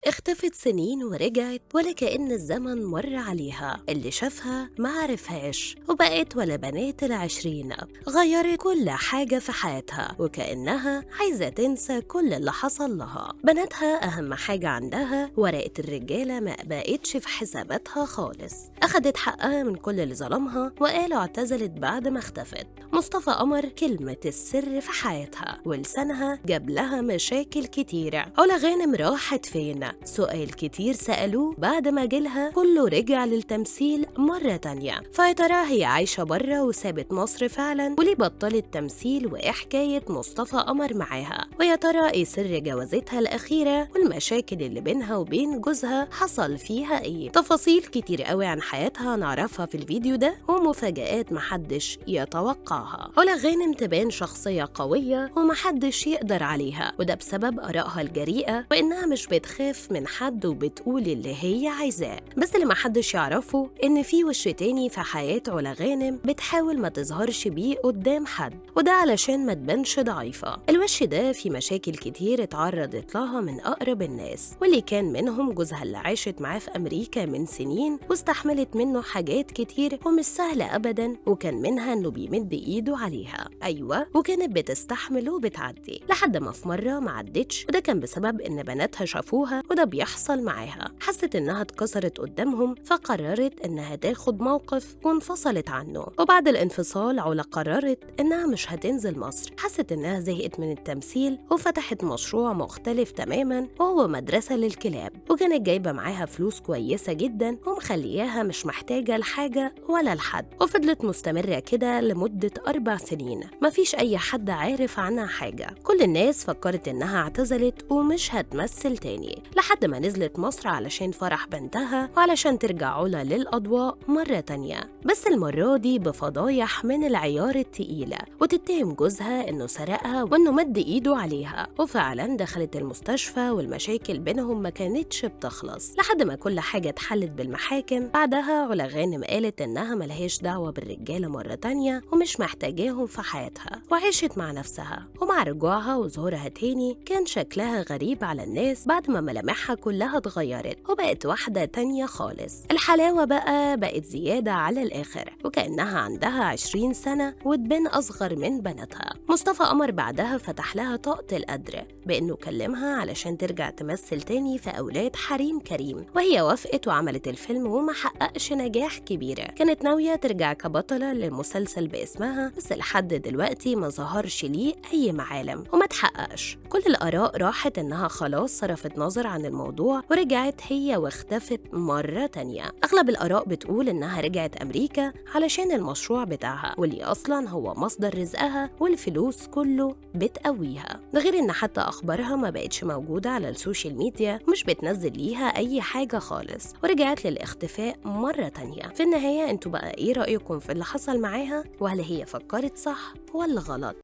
اختفت سنين ورجعت ولا كأن الزمن مر عليها. اللي شافها ما عرفهاش وبقت ولا بنات 20. غيرت كل حاجة في حياتها وكأنها عايزة تنسى كل اللي حصل لها. بناتها أهم حاجة عندها، ورقة الرجالة ما بقتش في حساباتها خالص. أخدت حقها من كل اللي ظلمها وقالوا اعتزلت بعد ما اختفت. مصطفى قمر كلمة السر في حياتها ولسانها جاب لها مشاكل كتيرة. علا غانم راحت فين؟ سؤال كتير سألوه بعد ما جيلها كله رجع للتمثيل مرة تانية. فيا ترى هي عايشة برا وسابت مصر فعلا؟ وليه بطلت تمثيل؟ وإيه حكاية مصطفى قمر معاها؟ ويا ترى إيه سر جوازتها الأخيرة والمشاكل اللي بينها وبين جوزها حصل فيها إيه؟ تفاصيل كتير قوي عن حياتها نعرفها في الفيديو ده، ومفاجآت محدش يتوقعها. علا غانم تبان شخصية قوية ومحدش يقدر عليها، وده بسبب آرائها الجريئة وإنها مش بتخاف من حد وبتقول اللي هي عايزاه. بس اللي محدش يعرفه إن في وش تاني في حياة علا غانم بتحاول ما تظهرش بيه قدام حد، وده علشان ما تبانش ضعيفة. الوش ده في مشاكل كتير اتعرضت لها من أقرب الناس، واللي كان منهم جوزها اللي عاشت معاه في أمريكا من سنين واستحملت منه حاجات كتير ومش سهلة أبدا، وكان منها إنه بيمد إيده عليها. أيوة، وكانت بتستحمل وبتعدي لحد ما في مرة ما عدتش، وده كان بسبب إن بناتها شافوها وده بيحصل معاها. حست إنها اتكسرت قدامهم فقررت إنها تاخد موقف وانفصلت عنه. وبعد الانفصال علا قررت إنها مش هتنزل مصر، حست إنها زهقت من التمثيل وفتحت مشروع مختلف تماما وهو مدرسة للكلاب، وكانت جايبة معاها فلوس كويسة جدا ومخلياها مش محتاجة لحاجة ولا لحد. وفضلت مستمرة كده لمدة 4 سنين مفيش أي حد عارف عنها حاجة. كل الناس فكرت إنها اعتزلت ومش هتمثل تاني، لحد ما نزلت مصر علشان فرح بنتها وعلشان ترجع علا للأضواء مرة تانية، بس المرة دي بفضايح من العيار التقيلة، وتتهم جوزها إنه سرقها وإنه مد إيده عليها. وفعلا دخلت المستشفى والمشاكل بينهم ما كانتش بتخلص لحد ما كل حاجة اتحلت بالمحاكم. بعدها علا غانم قالت إنها ملهاش دعوة بالرجالة مرة تانية ومش محتاجاهم في حياتها، وعاشت مع نفسها. ومع رجوعها وظهورها تاني كان شكلها غريب على الناس بعد ما ملامحها كلها اتغيرت وبقت واحدة تانية خالص. الحلاوة بقى بقت زيادة على الآخر، وكأنها عندها 20 سنة وتبان أصغر من بناتها. مصطفى قمر بعدها فتح لها طاقة القدر بإنه كلمها علشان ترجع تمثل تاني في أولاد حريم كريم، وهي وافقت وعملت الفيلم وما حققش نجاح كبير. كانت ناوية ترجع كبطلة للمسلسل باسمها، بس لحد دلوقتي ما ظهرش ليه أي معالم وما تحققش. كل الآراء راحت إنها خلاص صرفت نظر عن الموضوع ورجعت هي واختفت مرة تانية. أغلب الآراء بتقول إنها رجعت أمريكا علشان المشروع بتاعها واللي أصلاً هو مصدر رزقها والفلوس كله بتقويها، ده غير إن حتى أخبارها ما بقتش موجودة على ال social media، مش بتنزل ليها أي حاجة خالص، ورجعت للاختفاء مرة تانية. في النهاية انتوا بقى إيه رأيكم في اللي حصل معاها؟ وهل هي فكرت صح ولا غلط؟